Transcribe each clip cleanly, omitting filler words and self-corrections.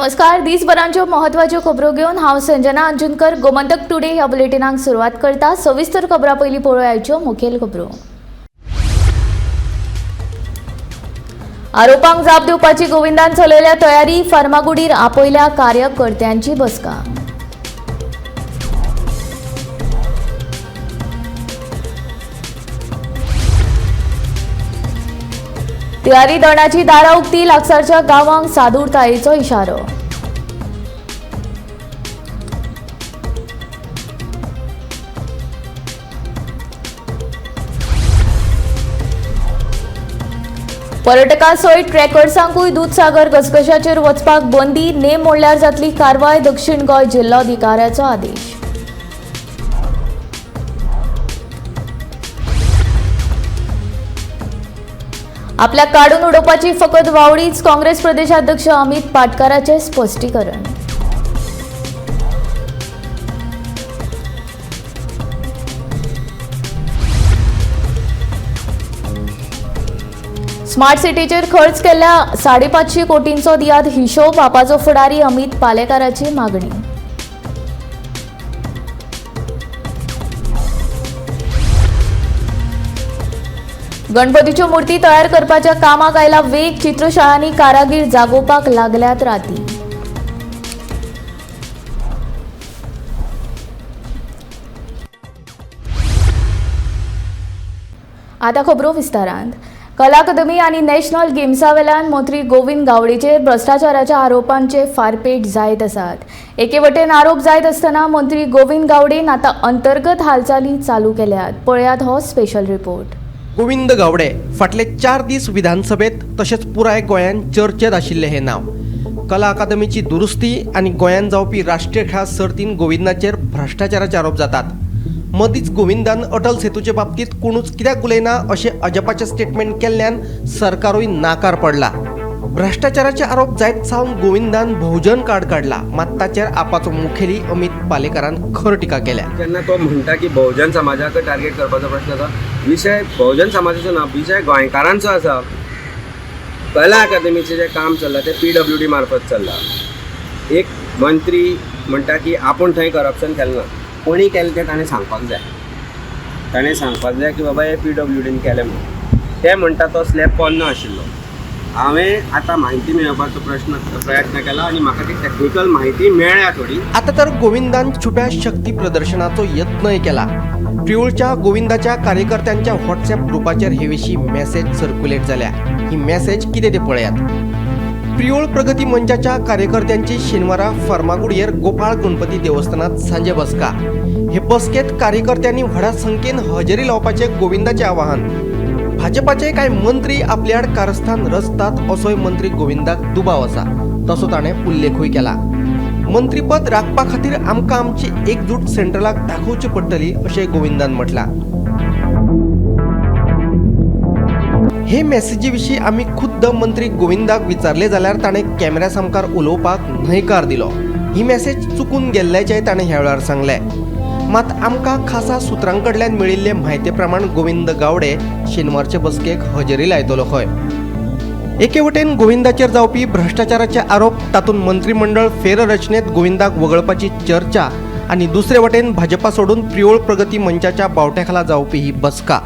नमस्कार, दिसभरांच्यो महत्वाच्यो खबरो घेवन हांव संजना अंजुनकर गोमंतक टुडे ह्या बुलेटिनाक सुरवात करता. सविस्तर खबरां पयलीं पळोवया मुखेल खबरो. आरोपांक जाप दिवपाची गोविंदान चलयल्या तयारी. फार्मागुडीर आपयल्या कार्यकर्त्यांची बसका. तिळारी धरणाची दारां उक्ती, लागसारच्या गांवांक सादूरतायेचो इशारो. पर्यटकां सयत ट्रॅकर्सांकूय दुदसागर घसघशाचेर वचपाक बंदी. नेम मोडल्यार जातली कारवाय. दक्षिण गोंय जिल्लोधिकाऱ्याचो आदेश. आपल्याक काडून उडोवपाची फकत वावडीच. काँग्रेस प्रदेशाध्यक्ष अमित पाटकाराचे स्पश्टीकरण. स्मार्ट सिटीचेर खर्च केल्ल्या 550 कोटींचो दियात हिशोब. आपाचो फुडारी अमित पालेकाराची मागणी. गणपतीच्यो मूर्ती तयार करपाच्या कामाक आयला वेग. चित्रशाळांनी कारागीर जागोवपाक लागल्यात राती. आता खबरो विस्तारांत. कला अकादमी आनी नॅशनल गेम्सा वेल्यान मंत्री गोविंद गावडेचेर भ्रश्टाचाराच्या आरोपांचे फारपेट जायत आसात. एके वटेन आरोप जायत आसतना मंत्री गोविंद गावडेन आतां अंतर्गत हालचाली चालू केल्यात. पळयात हो स्पेशल रिपोर्ट. गोविंद गावडे फाटले 4 दीस विधानसभेत तशेंच पुराय गोंयान चर्चेत आशिल्लें हें नांव. कला अकादमीची दुरुस्ती आनी गोंयान जावपी राष्ट्रीय खेळां सर्तीन गोविंदाचेर भ्रश्टाचाराचे आरोप जातात. मदींच गोविंदान अटल सेतूचे बाबतींत कोणूच कित्याक उलयना अशें अजापाचें स्टेटमेंट केल्ल्यान सरकारूय नाकार पडला. भ्रश्टाचाराचे आरोप जायत सावन गोविंदान बहुजन कार्ड काडला, मात ताचेर आपाचो मुखेली अमित पालेकारान खर टिका केल्या. जेन्ना तो म्हणटा की बहुजन समाजाक टार्गेट करपाचो प्रश्न आसा, विशय बहुजन समाजाचो ना, विशय गोंयकारांचो आसा. कला अकादमीचें जें काम चल्लां तें PWD मार्फत चल्लां. एक मंत्री म्हणटा की आपूण थंय करप्शन केलें ना, कोणी केलें तें ताणें सांगपाक जाय. ताणें सांगपाक जाय की बाबा हें PWDन केलें म्हणून. ते म्हणटा तो स्लॅब पोन्नो आशिल्लो. हांवें आतां म्हायती मेळोवपाचो प्रयत्न केला आनी म्हाका ती टॅक्निकल म्हायती मेळ्ळ्या थोडी. आता तर गोविंदान छुप्या शक्ती प्रदर्शनाचो यत्नय केला. प्रियोळच्या गोविंदाच्या कार्यकर्त्यांच्या व्हॉट्सॲप ग्रुपाचेर हे विशीं मॅसेज सर्क्युलेट जाल्या. ही मॅसेज कितें तें पळयात. प्रियोळ प्रगती मंचाच्या कार्यकर्त्यांची शेनवारा फर्मागुडयेर गोपाळ गणपती देवस्थानात सांजे बसका. हे बसकेत कार्यकर्त्यांनी व्हडा संख्येन हजेरी लावपाचें गोविंदाचें आवाहन. भाजपाचे कांय मंत्री आपले आड कारस्थान रचतात असोय मंत्री गोविंदाक दुबाव आसा, तसो ताणें उल्लेखूय केला. मंत्रीपद राखपा खातीर आमकां आमची एकजूट सेंट्रलाक दाखोवची पडटली अशें गोविंदान म्हटलां. हे मॅसेजी विशीं आमी खुद्द मंत्री गोविंदाक विचारले जाल्यार ताणें कॅमेऱ्या सामकार उलोवपाक न्हयकार दिलो. ही मॅसेज चुकून गेल्ल्याचें ताणें ह्या वेळार सांगलें. मात आमकां खासा सुत्रां कडल्यान मेळिल्ले म्हायते प्रमाण गोविंद गावडे शेनवारचे बसकेक हजेरी लायतलो खंय. एके वटेन गोविंदाचेर जावपी भ्रश्टाचाराचे आरोप, तातूंत मंत्रीमंडळ फेररचनेत गोविंदाक वगळपाची चर्चा आनी दुसरे वटेन भाजपा सोडून प्रियोळ प्रगती मंचाच्या बावट्या खाला जावपी ही बसका,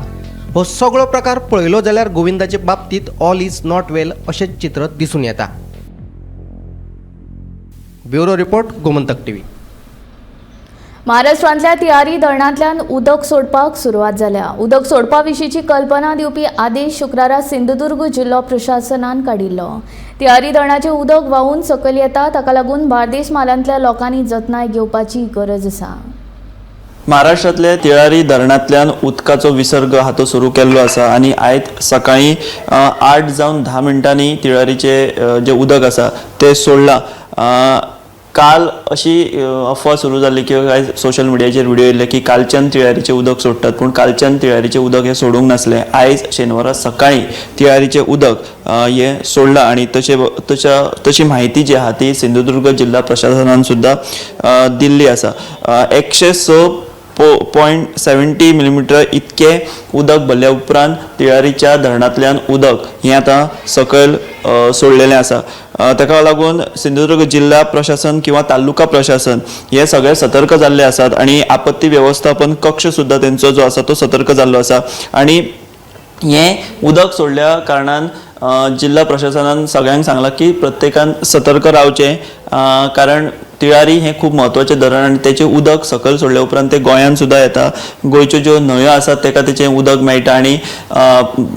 हो सगळो प्रकार पळयलो जाल्यार गोविंदाचे बाबतींत ऑल is not वेल अशें चित्र दिसून येता. Bureau report, Gomantak TV. महाराष्ट्रांतल्या तिळारी धरणांतल्यान उदक सोडपाक सुरवात जाल्या. उदक सोडपा विशींची कल्पना दिवपी आदेश शुक्रारा सिंधुदुर्ग जिल्लो प्रशासनान काडिल्लो. तिळारी धरणाचें उदक व्हांवून सकयल येता, ताका लागून बार्देस म्हालांतल्या लोकांनी जतनाय घेवपाची गरज आसा. महाराष्ट्रांतल्या तिळारी धरणांतल्यान उदकाचो विसर्ग हातो सुरू केल्लो आसा आनी आयज सकाळीं 8 जावन 10 मिनटांनी तिळारीचें जें उदक आसा तें सोडलां. काल अशी अफवा सुरू जाली किंवा कांय सोशल मिडियाचेर व्हिडिओ येयल्ले की कालच्यान तिळारीचें उदक सोडटात, पूण कालच्यान तिळारीचें उदक हें सोडूंक नासलें. आयज शेनवारा सकाळीं तिळारीचें उदक हें सोडलां आनी तशी म्हायती जी आहा ती सिंधुदुर्ग जिल्हा प्रशासनान सुद्दां दिल्ली आसा. 106.70 मिलीमीटर इतकें उदक भरल्या उपरांत तिळारीच्या धरणांतल्यान उदक हें आतां सकयल सोडलेलें आसा. ताका लागून सिंधुदुर्ग जिल्हा प्रशासन किंवा तालुका प्रशासन हे सगळे सतर्क जाल्ले आसात आणि आपत्ती व्यवस्थापन कक्ष सुद्दां तेंचो जो आसा तो सतर्क जाल्लो आसा. आणि हें उदक सोडल्या कारणान जिल्हा प्रशासनान सगळ्यांक सांगलां की प्रत्येकान सतर्क रावचें, कारण तिळारी हें खूब म्हत्वाचें धरण आनी तेचें उदक सकयल सोडल्या उपरांत तें गोंयांत सुद्दां येता. गोंयच्यो ज्यो न्हंयो आसात तेका तेचें उदक मेळटा. आनी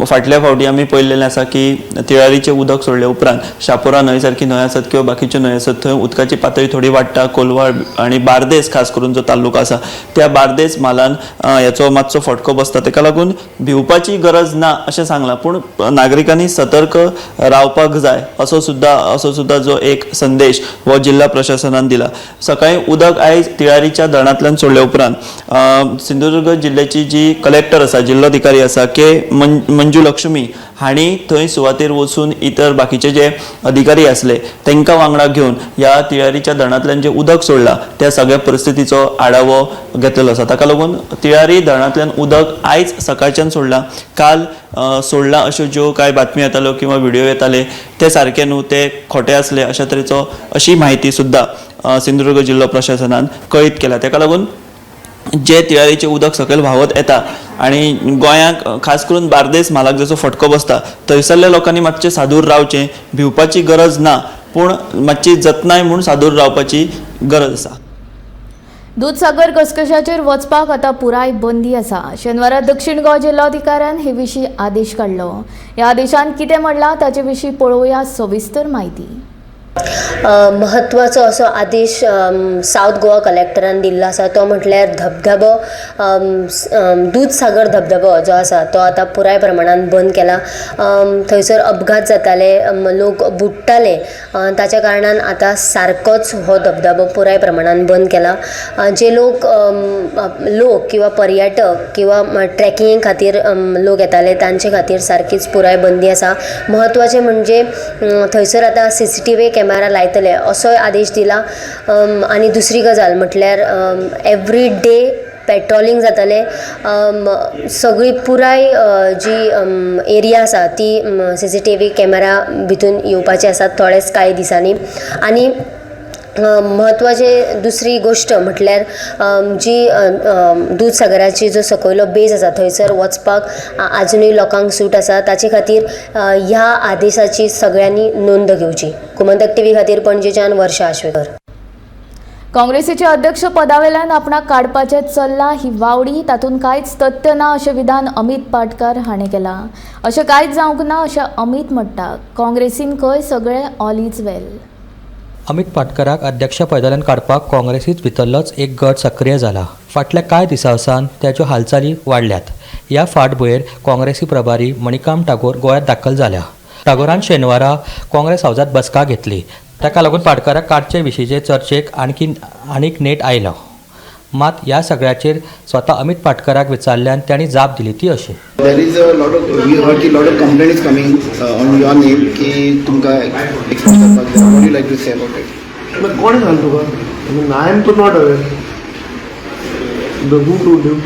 फाटल्या फावटी आमी पळयल्लें आसा की तिळारीचें उदक सोडल्या उपरांत शापोरा न्हंय सारकी न्हंय आसात किंवा बाकीच्यो न्हंयो आसात थंय उदकाची पातळी थोडी वाडटा. कोलवाळ आनी बार्देस खास करून जो तालुका आसा त्या बार्देस म्हालान हेचो मातसो फटको बसता. तेका लागून भिवपाची गरज ना अशें सांगलां, पूण नागरिकांनी सतर्क रावपाक जाय असो सुद्दां जो एक संदेश हो जिल्हा प्रशासनान दिला. सकाळी उदक आयज तिळारीच्या धरणांतल्यान सोडल्या उपरांत सिंधुदुर्ग जिल्ल्याची जी कलेक्टर आसा, जिल्लोधिकारी आसा के मंजू लक्ष्मी हांणी थंय सुवातेर वचून इतर बाकीचे जे अधिकारी आसले तांकां वांगडा घेवन ह्या तिळारीच्या धरणांतल्यान जें उदक सोडलां त्या सगळ्या परिस्थितीचो आढावो घेतलेलो आसा. ताका लागून तिळारी धरणांतल्यान उदक आयज सकाळच्यान सोडलां, काल सोडलां अश्यो ज्यो कांय बातमी येताल्यो किंवा व्हिडिओ येताले ते सारके न्हू, ते खोटे आसले अशा तरेचो अशी म्हायती सुद्दां सिंधुदुर्ग जिल्लो प्रशासनान कळीत केला. ताका लागून जे तिळारीचें उदक सकयल व्हांवत येता आनी गोंयांक खास करून बार्देस म्हालाक जसो फटको बसता थंयसरल्या लोकांनी मातशें सादूर रावचें, भिवपाची गरज ना, पूण मातशी जतनाय म्हूण सादूर रावपाची गरज आसा. दुदसागर घसघश्याचेर वचपाक आतां पुराय बंदी आसा. शेनवारा दक्षिण गोंय जिल्लोधिकाऱ्यान हे विशीं आदेश काडलो. ह्या आदेशान कितें म्हणलां ताचे विशीं पळोवया सविस्तर म्हायती. म्हत्वाचो असो आदेश सावथ गोवा कलेक्टरान दिल्लो आसा, तो म्हटल्यार धबधबो दुदसागर धबधबो जो आसा तो आतां पुराय प्रमाणान बंद केला. थंयसर अपघात जाताले, लोक बुडटाले, ताच्या कारणान आतां सारकोच हो धबधबो पुराय प्रमाणान बंद केला. जे लोक लोक किंवा पर्यटक किंवा ट्रेकिंगे खातीर लोक येताले तांचे खातीर सारकीच पुराय बंदी आसा. म्हत्वाचें म्हणजे थंयसर आतां सीसीटीव्ही कॅमेरा लायतले असोय आदेश दिला. आनी दुसरी गजाल म्हटल्यार एवरी डे पेट्रोलिंग जातलें. सगळी पुराय जी एरिया आसा ती सीसीटीव्ही कॅमेरा भितून येवपाची आसा थोड्याच कांय दिसांनी. आनी म्हत्वाचे दुसरी गोश्ट म्हटल्यार जी दुदसागराची जो सकयलो बेज आसा थंयसर वचपाक आजुनूय लोकांक सूट आसा. ताचे खातीर ह्या आदेशाची सगळ्यांनी नोंद घेवची. गोमंतक टीव्ही खातीर पणजेच्यान वर्षा आश्वेकर. काँग्रेसीचे अध्यक्ष पदावेल्यान आपणाक काडपाचें चल्लां ही वावडी, तातूंत कांयच तथ्य ना अशें विधान अमीत पाटकार हाणें केलां. अशें कांयच जावंक ना अशें अमीत म्हणटा. काँग्रेसीन खंय सगळें ऑल is वेल. अमीत पाटकराक अध्यक्ष पदावेल्यान काडपाक काँग्रेसीत भितरलोच एक गट सक्रीय जाला. फाटल्या कांय दिसां सावन ताच्यो हालचाली वाडल्यात. ह्या फाटभुंयेर काँग्रेसी प्रभारी मणिकाम टागोर गोंयांत दाखल जाल्या. टागोरान शेनवारा काँग्रेस हावजांत बसका घेतली. ताका लागून पाटकराक काडचे विशींचे चर्चेक आनीक नेट आयलो. मात ह्या सगळ्याचेर स्वता अमीत पाटकराक विचारल्यान तांणी जाप दिली ती अशी. There is a lot of, we heard की lot of complaint is coming on your name की तुमकां एक्सपोज करपाक जाय. What you like to say about it? कोणें सांगलें तुका? I am too not aware. The who told you?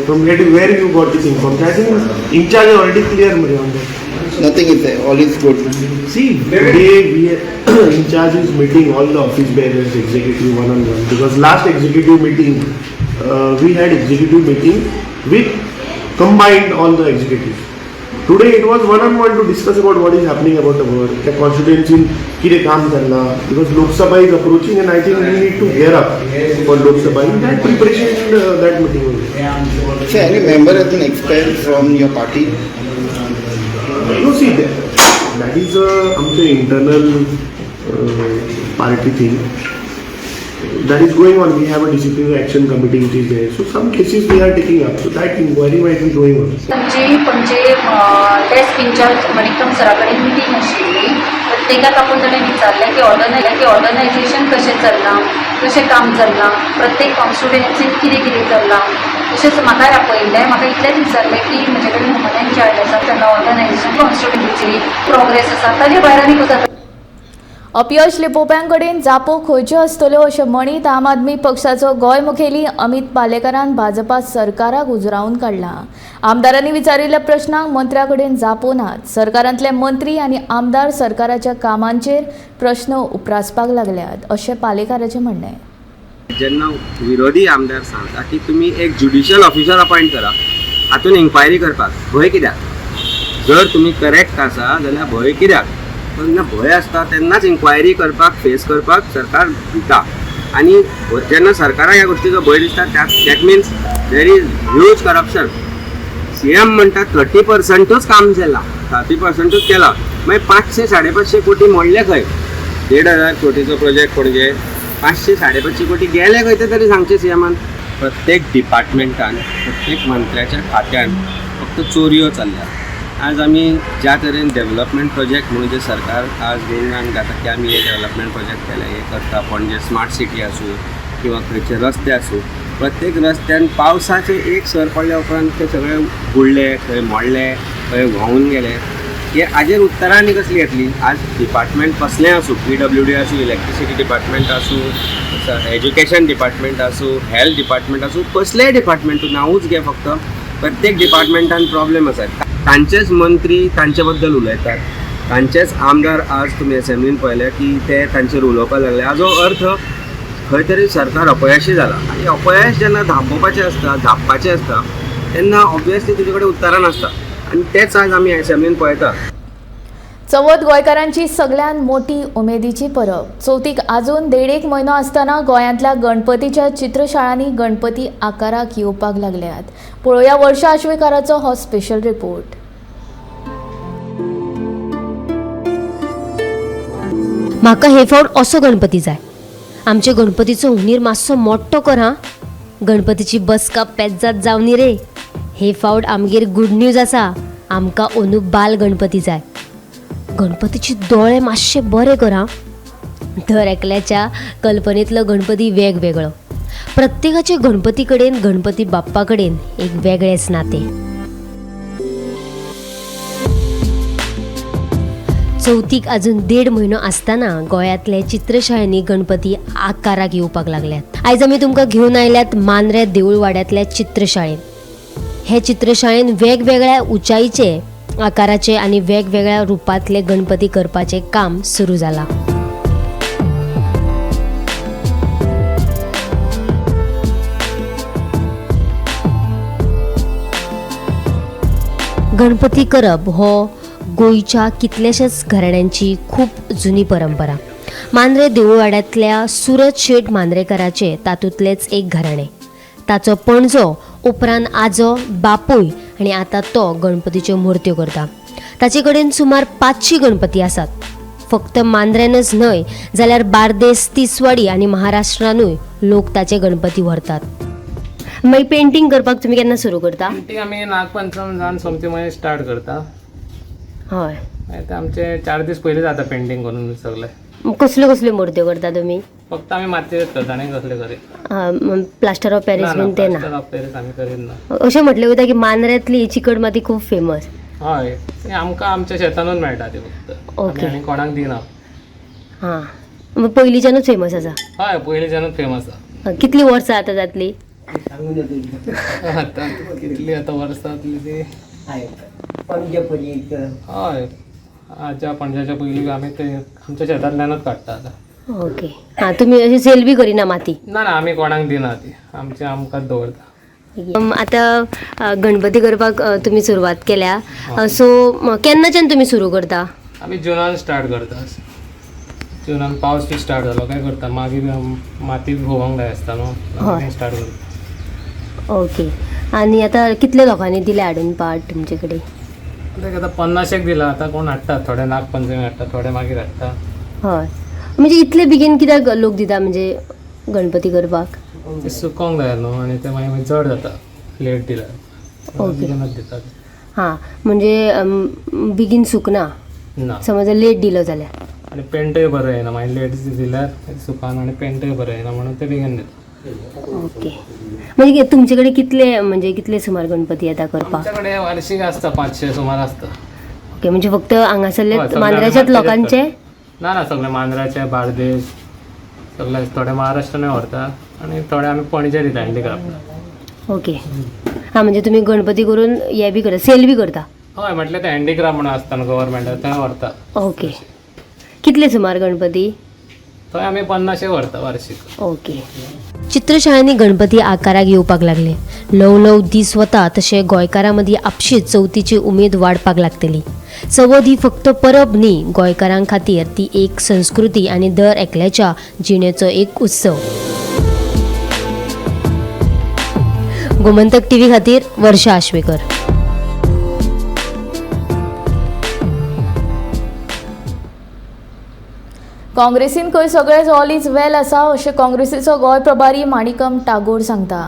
From where you got this information? I think in charge already clear मरे on that. Nothing is there, all is good. See, today we in charge is meeting all the office bearers, executive one on one, because last executive meeting we had executive meeting with combined all the executives. Today it was one on one to discuss about what is happening about the work, the constituency कितें काम चल्लां, because Lok Sabha is approaching and I think we need to gear up for Lok Sabha. In that preparation, that meeting was. So any member has been expelled from your party? No, see, that is आमचे internal party thing that is going on. We have a disciplinary action committee which is there. So some cases we are taking up. So that inquiry might be going on. आमची Panaji desk in-charge Manickam सरा कडेन meeting आशिल्ली. प्रत्येकाक आपूण ताणें विचारलें की organisation कशें चल्लां, कशें काम चल्लां, प्रत्येक कॉन्स्टिट्युएन्सीन कितें कितें चल्लां. तशेंच म्हाकाय आपयिल्लें. म्हाका इतलेंच विचारलें की म्हजे कडेन वुमन इन्चार्ज आसा, ताका ऑर्गनायझेशन कॉन्स्टिट्युएन्सी प्रोग्रेस आसा, ताजे भायर आनी कसो. अपयश लिपोवप्यां जापो खंयच्यो आसतल्यो अशें म्हणीत आम आदमी पक्षाचो गोंय मुखेली अमित पालेकारान भाजपा सरकाराक उजरावन काडला. आमदारांनी विचारिल्ल्या प्रश्नांक मंत्र्या कडेन जापो नात. सरकारांतले मंत्री आनी आमदार सरकाराच्या कामांचेर प्रश्न उप्रासपाक लागल्यात अशें पालेकाराचें म्हणणें. जेन्ना विरोधी आमदार सांगता की तुमी एक ज्युडिशियल ऑफिसर अपॉयंट करा हातून इन्क्वायरी करपाक, भंय कित्याक? जर तुमी करेक्ट आसा जाल्यार भंय कित्याक? जेन्ना भंय आसता तेन्नाच इन्क्वायरी करपाक, फेस करपाक सरकार भिता. आनी जेन्ना सरकाराक ह्या गोश्टीचो भंय दिसता, that means there is huge corruption. CM म्हणटा 30%ूच काम केलां, 30%ूच केलां, मागीर 500 550 कोटी मोडले खंय? 1,500 कोटीचो प्रोजेक्ट पणजे 500 550 कोटी गेले खंय ते तरी सांगचे सीएमान. प्रत्येक डिपार्टमेंटान, प्रत्येक मंत्र्याच्या खात्यान फक्त चोरयो चल्ल्या. आज आमी ज्या तरेन डेव्हलपमेंट प्रोजेक्ट म्हणून जे सरकार आज गुणगान गाता की आमी हे डेव्हलपमेंट प्रोजेक्ट केले, हे करता, पणजे स्मार्ट सिटी आसूं किंवा खंयचे रस्ते आसूं, प्रत्येक रस्त्यान पावसाचे एक सर पडल्या उपरांत ते सगळे बुडले, खंय मोडले, खंय व्हांवून गेले. हे हाजेर उत्तरां आनी कसली येतली? आज डिपार्टमेंट कसलें आसूं, PWD आसूं, इलेक्ट्रिसिटी डिपार्टमेंट आसूं, एज्युकेशन डिपार्टमेंट आसूं, हेल्थ डिपार्टमेंट आसूं, कसलेंय डिपार्टमेंट तूं नांवूच घे, फक्त प्रत्येक डिपार्टमेंटान प्रॉब्लेम आसा. तांचेच मंत्री तांचे बद्दल उलयतात, तांचेच आमदार आज तुमी एसेंब्लीन पळयले की ते तांचेर उलोवपाक लागले. हाजो अर्थ खंय तरी सरकार अपयशी जाला. आनी अपयश जेन्ना धांपोवपाचें आसता, धांपपाचें आसता, तेन्ना ऑब्वियसली तुजे कडेन उत्तरां नासता. आनी तेच आज आमी एसेंब्लीन पळयता. चवथ गोंयकारांची सगळ्यांत मोठी उमेदीची परब. चवथीक आजून 1.5 म्हयनो आसतना गोंयांतल्या गणपतीच्या चित्रशाळांनी गणपती आकाराक येवपाक लागल्यात. पळोवया वर्षा आश्वेकाराचो हो स्पेशल रिपोर्ट. म्हाका हे फावट असो गणपती जाय. आमच्या गणपतीचो हुनीर मातसो मोठो कर हां. गणपतीची बसका पेज्जात जावनी रे. हे फावट आमगेर गुड न्यूज आसा, आमकां अंदू बाल गणपती जाय. गणपतीचे दोळे मातशे बरे कर हां. दर एकल्याच्या कल्पनेंतलो गणपती वेगवेगळो. प्रत्येकाचे गणपती कडेन, गणपती बाप्पा कडेन एक वेगळेंच नातें. चवथीक अजून 1.5 म्हयनो आसतना गोंयांतले चित्रशाळेंनी गणपती आकाराक येवपाक लागल्यात. आयज आमी तुमकां घेवन आयल्यात मांद्रे देऊळवाड्यांतल्या चित्रशाळेंत. हे चित्रशाळेन वेगवेगळ्या उंचायेचे, आकाराचे आनी वेगवेगळ्या रुपांतले गणपती करपाचें काम सुरू जालां. गणपती करप हो गोंयच्या कितल्याशाच घराण्यांची खूब जुनी परंपरा. मांद्रे देऊळवाड्यांतल्या सुरज शेट मांद्रेकराचें तातूंतलेंच एक घराणें. ताचो पणजो, उपरांत आजो, बापूय आनी आतां तो गणपतीच्यो मुर्त्यो करता. ताचे कडेन सुमार 500 गणपती आसात. फक्त मांद्र्यानच न्हय जाल्यार बार्देस, तिसवाडी आनी महाराष्ट्रानूय लोक ताचे गणपती व्हरतात. मागीर पेंटींग करपाक तुमी केन्ना सुरू करता? पेंटींग आमी नागपंचम जावन सोमती मागीर स्टार्ट करता. हय, मागीर ते आमचे 4 दीस पयलीं जाता पेंटींग करून सगळे. कसल्यो कसल्यो मुर्त्यो करता तुमी? फक्त आमी मातयेच करता आनी कसले करीत. प्लास्टर ऑफ पॅरिस बीन ते ना? प्लास्टर ऑफ पॅरिस आमी करीत ना. अशें म्हटलें वयता की मांद्र्यांतली चिकट माती खूब फेमस. हय, ते आमकां आमच्या शेतानूच मेळटा ती फक्त. ओके. आनी कोणाक दिना. हां, पयलींच्यानूच फेमस आसा? हय, पयलींच्यानूच फेमस आसा. कितलीं वर्सां आतां जातली? आतां कितली आतां वर्सां जातली ती? हय, आज्या पणज्याच्या पयलीं आमी ते आमच्या शेतांतल्यानूच काडटा आतां. ओके. हां, तुमी अशी सेल बी करिना माती? ना ना, आमी कोणाक दिना ती, आमचे आमकांच दवरता. आतां गणपती करपाक तुमी सुरवात केल्या, सो केन्नाच्यान तुमी सुरू करता? आमी जुनान स्टार्ट करता. जुनान पावस बी स्टार्ट जालो काय करता, मागीर माती भोंवंक जाय आसता न्हू, स्टार्ट करता. ओके. आनी आतां कितले लोकांनी दिले हाडून पार्ट तुमचे कडेन? आतां 50 दिला. आतां कोण हाडटा, थोडे नागपंचमी हाडटा, थोडे मागीर हाडटा. हय, म्हणजे इतले बेगीन कित्याक लोक दिता म्हणजे गणपती करपाक? ते सुकोंक जाय न्हू, आनी ते मागीर जड जाता लेट दिल्यार. ओके. बेगीनच दितात. हां, म्हणजे बेगीन सुकना ना, समज लेट दिलो जाल्यार. आनी पेंटय बरो येना मागीर लेट दिल्यार सुकान, आनी पेंटय बरो येना म्हणून ते बेगीन दिता. ओके. म्हणजे तुमचे कडेन कितले, म्हणजे कितले सुमार गणपती येता करपाक? आमच्या कडेन वार्षिक आसता 500 सुमार आसता. ओके, म्हणजे फक्त हांगासरले मांद्र्याच्याच लोकांचे? ना ना, सगळे मांद्राचे, बार्देस, सगळे. थोडे महाराष्ट्रानूय व्हरता आनी थोडे आमी पणजे दिता हँडीक्राफ्ट. ओके, हां, म्हणजे तुमी गणपती करून हे बी करता, सेल बी करता? हय, म्हटल्यार ते हँडीक्राफ्ट म्हणून आसता न्हू गव्हर्मेंटाक, थंय व्हरता. ओके, कितले सुमार गणपती? थंय आमी 50 व्हरता वार्षिक. ओके. चित्रशाळांनी गणपती आकाराक येवपाक लागले. ल्हव ल्हव दीस वता तशें गोंयकारां मदीं आपशींच चवथीची उमेद वाडपाक लागतली. चवथ ही फक्त परब न्ही, गोंयकारां खातीर ती एक संस्कृती आनी दर एकल्याच्या जिणेचो एक उत्सव. गोमंतक टीव्ही खातीर वर्षा आश्वेकर. काँग्रेसीन खंय सगळेच ऑल is वेल आसा अशें काँग्रेसीचो गोंय प्रभारी माणिकम टागोर सांगता.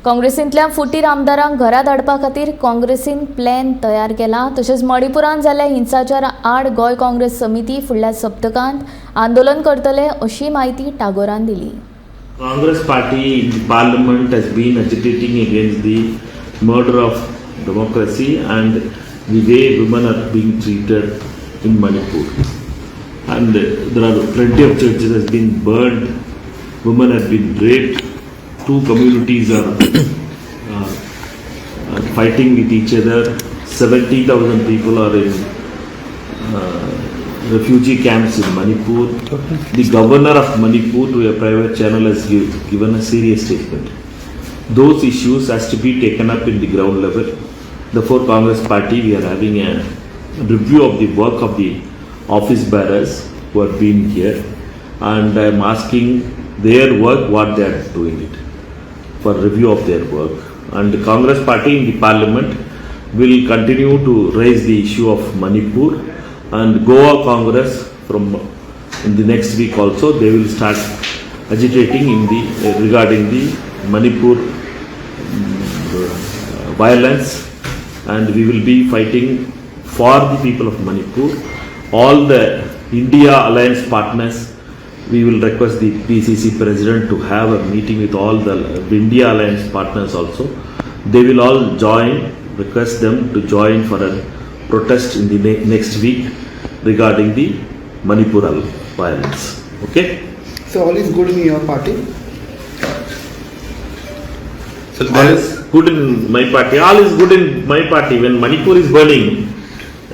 काँग्रेसींतल्या फुटीर आमदारांक घरा धाडपा खातीर काँग्रेसीन प्लॅन तयार केला. तशेंच मणिपुरांत जाल्ल्या हिंसाचारा आड गोंय काँग्रेस समिती फुडल्या सप्तकांत आंदोलन करतले अशी म्हायती टागोरान दिली. Congress party in the parliament has been agitating against the murder of democracy and the way women are being treated in Manipur. And there are plenty of churches has been burned, women have been raped, two communities are fighting with each other, 70,000 people are in refugee camps in Manipur. The governor of Manipur to a private channel has given a serious statement. Those issues has to be taken up in the ground level. Therefore, Congress party, we are having a review of the work of the office bearers who have been here, and I am asking their work, what they are doing it, for review of their work. And the Congress party in the parliament will continue to raise the issue of Manipur, and Goa Congress from in the next week also they will start agitating in the regarding the Manipur violence, and we will be fighting for the people of Manipur. All the India Alliance partners, we will request the PCC president to have a meeting with all the India Alliance partners also. They will all join, request them to join for a protest in the next week regarding the Manipur violence. Okay? So all is good in your party? So all is good in my party. All is good in my party. When Manipur is burning,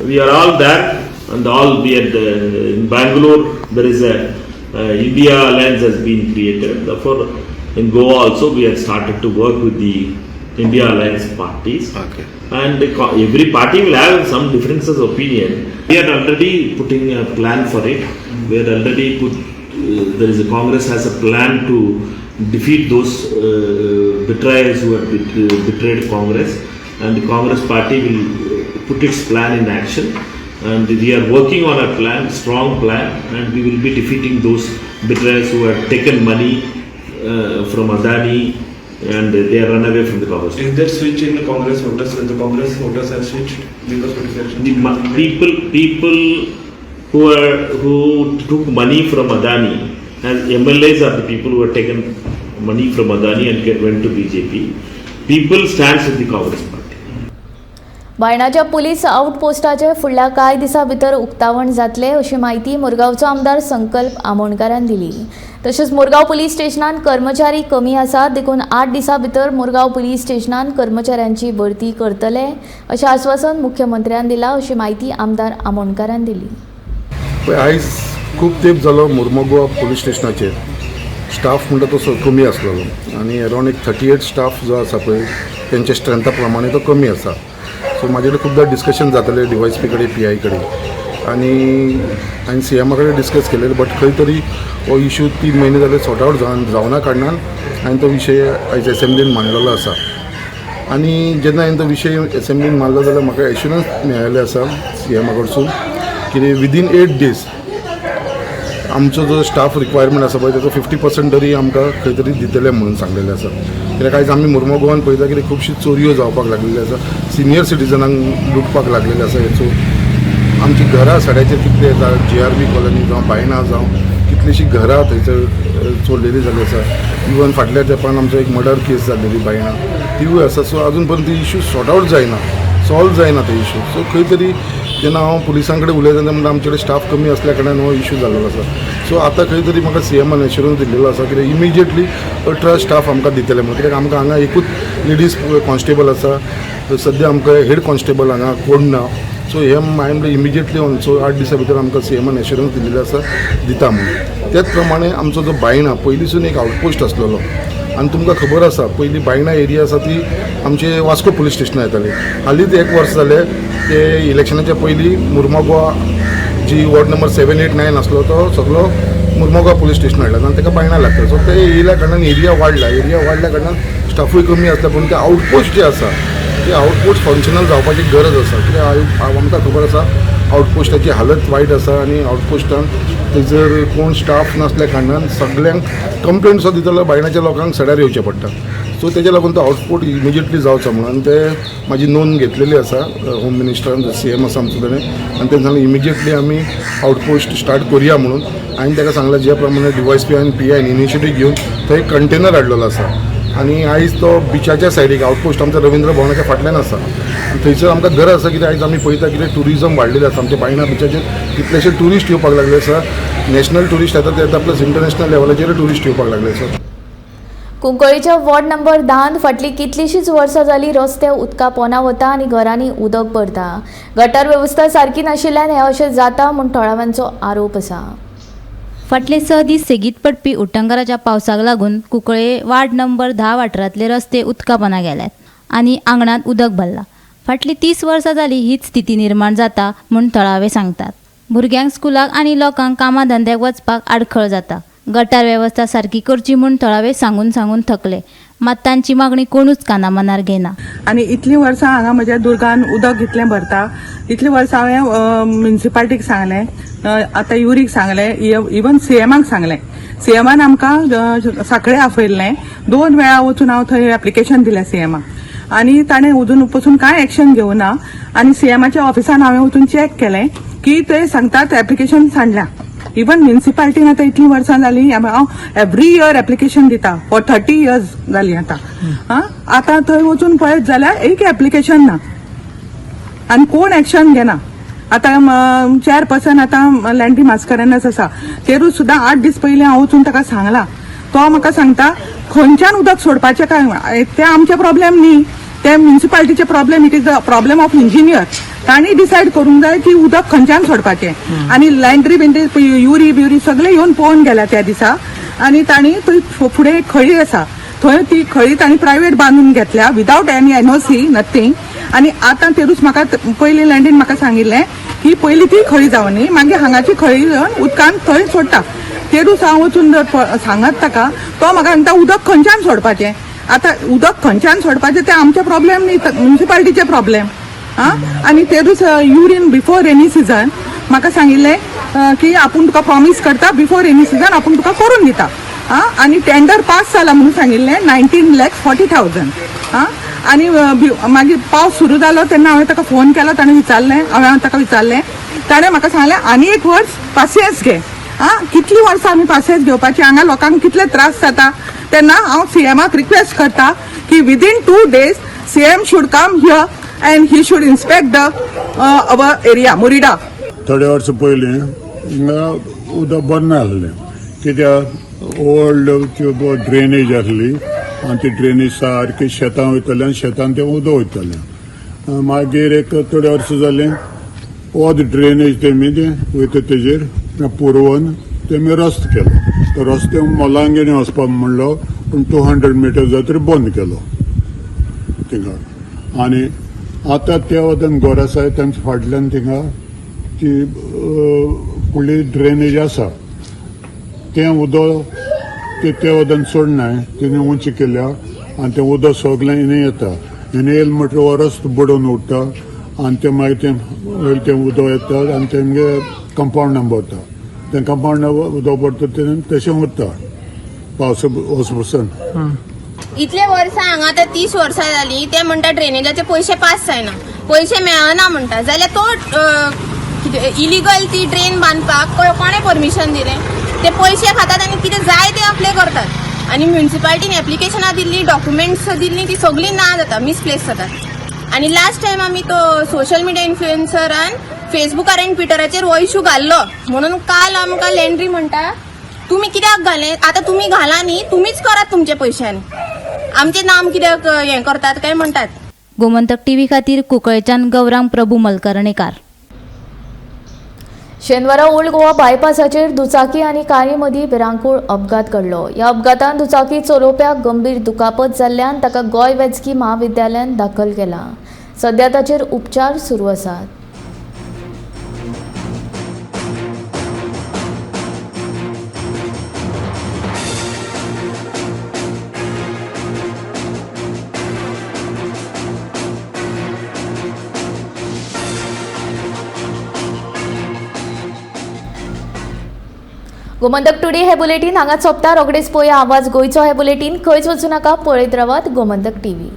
we are all there, and all we at in Bangalore there is a India Alliance has been created. Therefore, in Goa also we have started to work with the India Alliance parties. Okay. And every party will have some differences of opinion. We are already putting a plan for it. We are already put. There is a Congress has a plan to defeat those betrayers who have betrayed Congress, and the Congress party will put its plan in action. And we are working on a plan, strong plan, and we will be defeating those betrayers who have taken money from Adani and they are run away from the Congress. Is there switch in the Congress voters? The Congress voters have switched because of election. The people who took money from Adani as MLAs are the people who have taken money from Adani and went to BJP. People stands with the Congress party. बायणाच्या police आउटपोस्टाचे फुडल्या कांय दिसां भितर उक्तावण जातलें अशी म्हायती मुरगांवचो आमदार संकल्प आमोणकारान दिली. तशेंच मुरगांव पुलीस स्टेशनान कर्मचारी कमी आसात देखून 8 दिसां भितर मुरगांव पुलीस स्टेशनान कर्मचाऱ्यांची भरती करतले अशें आस्वासन मुख्यमंत्र्यान दिलां अशी म्हायती आमदार आमोणकारान दिली. पळय, आयज खूब तेंप जालो मुर्मगोवा पुलीस स्टेशनाचेर स्टाफ म्हणटा तो कमी आसलेलो आनी अरावंड एक 38 स्टाफ जो आसा पळय तेंच्या स्ट्रेंथा प्रमाणे तो कमी आसा. सो म्हाजे कडेन खुबदां डिस्कशन जातालें डीवायएसपी कडेन, पीआय कडेन आनी हांवें सीएमा कडेन डिस्कस केलेलें, बट खंय तरी हो इशू 3 म्हयने जाले सॉर्ट आवट जावना कारणान हांवें तो विशय आयज एसेंब्लीन मांडलेलो आसा. आनी जेन्ना हांवें तो विशय एसेंब्लीन मांडलो जाल्यार म्हाका एश्युरन्स मेळिल्लें आसा सीएमा कडसून की विदीन 8 डेज आमचो जो स्टाफ रिक्वायरमेंट आसा पळय ताचो 50% तरी आमकां खंय तरी दितले म्हणून सांगलेलें आसा. कित्याक आयज आमी मुर्मो गोवान पळयता कितें खुबशी चोरयो जावपाक लागलेल्यो आसा, सिनियर सिटीजनांक लुटपाक लागलेले आसा. हे चोर आमची घरां सड्याचेर कितले येता, जीआरबी कॉलनी जावं बायणा जावं कितलीशीं घरां थंयसर चोरलेली जाल्ली आसा. इवन फाटल्या तेंपान आमचो एक मर्डर केस जाल्लेली बायणा, तिवूय आसा. सो आजून पर्यंत इशू सॉर्ट आवट जायना, सॉल्व जायना ते इशू. सो खंय तरी जेन्ना हांव पुलिसां कडेन उलयता तेन्ना म्हणटा आमचे कडेन स्टाफ कमी आसल्या कारणान हो इशू जाल्लो आसा. सो आतां खंय तरी म्हाका सीएमान एश्युरन्स दिल्लेलो आसा कित्याक इमिजिएटली 18 स्टाफ आमकां दितले म्हणून, कित्याक आमकां हांगा एकूच लेडीज कॉन्स्टेबल आसा, सद्या आमकां हेड कॉन्स्टेबल हांगा कोण ना. सो हे हांवें म्हणलें इमिजिएटली ऑन सो 8 दिसां भितर आमकां सीएमान एश्युरन्स दिल्लेलो आसा दिता म्हणून. त्याच प्रमाणे आमचो जो बायणा पयलींसून एक आउटपोस्ट आसलेलो आनी तुमकां खबर आसा पयलीं बायणा एरिया आसा ती आमचे वास्को पुलीस स्टेशनार येताली. हालींच एक वर्स जालें ते इलेक्शनाच्या पयलीं मुर्मोगोवा जी वॉर्ड नंबर 7, 8, 9 आसलो तो सगलो मुर्मोगांव पुलीस स्टेशन हाडला आनी ताका बायणा लागता. सो ते येयल्या कारणान एरिया वाडला, एरिया वाडल्या कारणान स्टाफूय कमी आसता, पूण ते आउटपोस्ट जे आसा ते आउटपोस्ट फंक्शनल जावपाची गरज आसा. कित्याक आमकां खबर आसा आउटपोस्टाची हालत वायट आसा आनी आउटपोस्टान थंयसर कोण स्टाफ नासल्या कारणान सगल्यांक कंप्लेन सुद्दां दिता जाल्यार बायणाच्या लोकांक सड्यार येवचें पडटा. सो तेज्या लागून तो आउटपोस्ट इमिजिएटली जावचो म्हणून आनी ते म्हाजी नोंद घेतलेली आसा होम मिनिस्टरान, सीएम आसा आमचो ताणें, आनी तेणें सांगलें इमिजिएटली आमी आउटपोस्ट स्टार्ट करुया म्हणून. हांवें ताका सांगलें ज्या प्रमाणे डीवायएसपी आनी पीआयन इनिशिएटीव घेवन थंय एक कंटेनर हाडलेलो आसा आनी आयज तो बिचाच्या सायडीक आउटपोस्ट आमचो रवींद्र भवनाच्या फाटल्यान आसा. थंयसर आमकां गरज आसा कित्याक आयज आमी पळयता कितें ट्युरिजम वाडलेलें आसा, आमच्या बायणा बिचाचेर कितलेशे ट्युरिस्ट येवपाक लागले आसा, नॅशनल ट्युरिस्ट येता ते येता, प्लस इंटरनॅशनल लेवलाचेर ट्युरिस्ट येवपाक लागले आसा. कुंकळीच्या वॉर्ड नंबर 10 फाटलीं कितलींशींच वर्सां जालीं रस्ते उदका पोना वता आनी घरांनी उदक भरता. गटार वेवस्था सारकी नाशिल्ल्यान हें अशें जाता म्हूण थळाव्यांचो आरोप आसा. फाटले 6 दीस सेगीत पडपी उटंगाराच्या पावसाक लागून कुंकळे वार्ड नंबर 10 वाठारांतले रस्ते उदका पोना गेल्यात आनी आंगणांत उदक भरलां. फाटलीं 30 वर्सां जालीं हीच स्थिती निर्माण जाता म्हूण थळावे सांगतात. भुरग्यांक स्कुलाक आनी लोकांक कामा धंद्याक वचपाक आडखळ जाता. गटार वेवस्था सारकी करची म्हूण थळावे सांगून सांगून थकले, मात तांची मागणी कोणूच कानामनार घेना. आनी इतलीं वर्सां हांगा म्हज्या दुर्गान उदक इतलें भरता, इतलीं वर्सां हांवें म्युनिसिपालिटीक सांगलें, आतां युरीक सांगलें, इवन सीएमाक सांगलें. सीएमान आमकां साखळे आपयल्लें, 2 वेळा वचून हांव थंय एप्लिकेशन दिलें सीएमाक आनी ताणें अजून पसून कांय एक्शन घेवना. आनी सीएमाच्या ऑफिसान हांवें वचून चॅक केलें की ते सांगतात एप्लिकेशन सांडल्या. इवन म्युनिसिपालिटीन आतां इतलीं वर्सां जालीं हांव एवरी इयर एप्लिकेशन दिता, फॉर 30 इयर्स जालीं आतां. आतां थंय वचून पळयत जाल्यार एक एप्लिकेशन ना आनी कोण एक्शन घेना. आतां चेअरपर्सन आतां लँडी मास्करेनस आसा, तेरूच सुद्दां 8 दीस पयलीं हांव वचून ताका सांगलां, तो म्हाका सांगता खंयच्यान उदक सोडपाचें काय तें आमचें प्रॉब्लेम न्ही, ते म्युनिसिपालिटीचे problem, it is the problem of engineer. तांणी डिसायड करूंक जाय की उदक खंयच्यान सोडपाचें. आनी लँड्री बिंड्री युरी बियुरी सगळे येवन पळोवन गेल्या त्या दिसा आनी तांणी थंय फुडें एक खळी आसा थंय ती खळी तांणी प्रायवेट बांदून घेतल्या विदावट एनी एनओसी नथींग. आनी आतां तेरूच म्हाका पयलीं लँडीन म्हाका सांगिल्लें की पयलीं ती खळी जावनी मागीर हांगाची खळी येवन उदकान थंय सोडटा. तेरूच हांव वचून जर सांगत ताका, तो म्हाका सांगता उदक खंयच्यान सोडपाचें. आतां उदक खंयच्यान सोडपाचें तें आमचें प्रॉब्लेम न्ही, म्युनिसिपालिटीचें प्रॉब्लेम. आनी तेरूच युरीन बिफोर रेनी सिजन म्हाका सांगिल्लें की आपूण तुका प्रॉमीस करता बिफोर रेनी सिजन आपूण तुका करून दिता. आनी टेंडर पास जाला म्हणून सांगिल्लें 19,40,000. आनी मागीर पावस सुरू जालो तेन्ना हांवें ताका फोन केलो, ताणें विचारलें, हांवें ताका विचारलें, ताणें म्हाका सांगलें आनी एक वर्स पासियेंस घे. कितलीं वर्सां आमी पासियेंस घेवपाची, हांगा लोकांक कितले त्रास जाता. तेन्ना हांव सीएमाक रिक्वेस्ट करता की within 2 days CM should come here and he should inspect the our area Murida. थोडे वर्सां पयलीं उदक बंद नासलें कित्याक ओल्ड ड्रेनेज आसली आनी ती ड्रेनेज सारकी शेतां वयताली आनी शेतान तें उदक वयतालें. मागीर एक थोडे वर्सां जालीं ओद ड्रेनेज तेमी तें वयता तेजेर पुरोवन तेमी रस्तो केलो. तो रस्ते मलांगिणी वचपाक म्हणलो पूण 200 मिटर जातरी बंद केलो थिंगा. आनी आतां त्या वटेन घर आसा तेमच्या फाटल्यान थिंगा ती फुडली ड्रेनेज आसा तें उदक ते त्या वटेन सोडनाय, तिणें उंची केल्या आनी तें उदक सगळें हिणें येता. हिणें येयलें म्हणटकीर हो रस्तो बुडोवन उरता आनी तें मागीर तें वयलें तें उदक येता आनी तेमगे कंपावंडान भरता. तें कंपावंडान उदक भरता तें तशें उरता पावस वच पसून. इतले वर्सां हांगा आतां 30 वर्सां जालीं, ते म्हणटा ड्रेनेजाचे पयशे पास जायना, पयशे मेळना म्हणटा, जाल्यार तो कितें इलिगल ती ड्रेन बांदपाक कोणें परमिशन दिलें? ते पयशे खातात आनी कितें जाय ते आपले करतात. आनी म्युनिसिपालिटीन एप्लिकेशनां दिल्लीं, डॉक्युमेंट्स दिल्लीं, ती सगळीं ना जाता, मिसप्लेस जातात. आनी लास्ट टायम आमी तो सोशल मिडिया इन्फ्लुएन्सरान फेसबुकार आनी ट्विटराचेर हो इशू घाल्लो म्हणून काल आमकां लेंड्री म्हणटा तुमी कित्याक घालें, आतां तुमी घाला न्ही, तुमीच करात तुमच्या पयशांनी, आमचें नाम कित्याक हें करतात काय म्हणटात. गोमंतक टीव्ही खातीर कुंकळेच्यान गौरांग प्रभू मलकर्णेकार. शेनवारा ओल्ड गोवा बायपासाचेर दुचाकी आनी कारी मदीं भिरांकूळ अपघात घडलो. ह्या अपघातान दुचाकी चलोवप्याक गंभीर दुखापत जाल्ल्यान ताका गोंय वैजकी म्हाविद्यालयांत दाखल केला. सध्या ताचेर उपचार सुरू आसात. गोमंतक टुडे हे बुलेटीन हांगाच सोंपता. रोखडेच पळोवया आवाज गोंयचो हे बुलेटीन. खंयच वचूं नाका, पळयत रावात गोमंतक टीव्ही.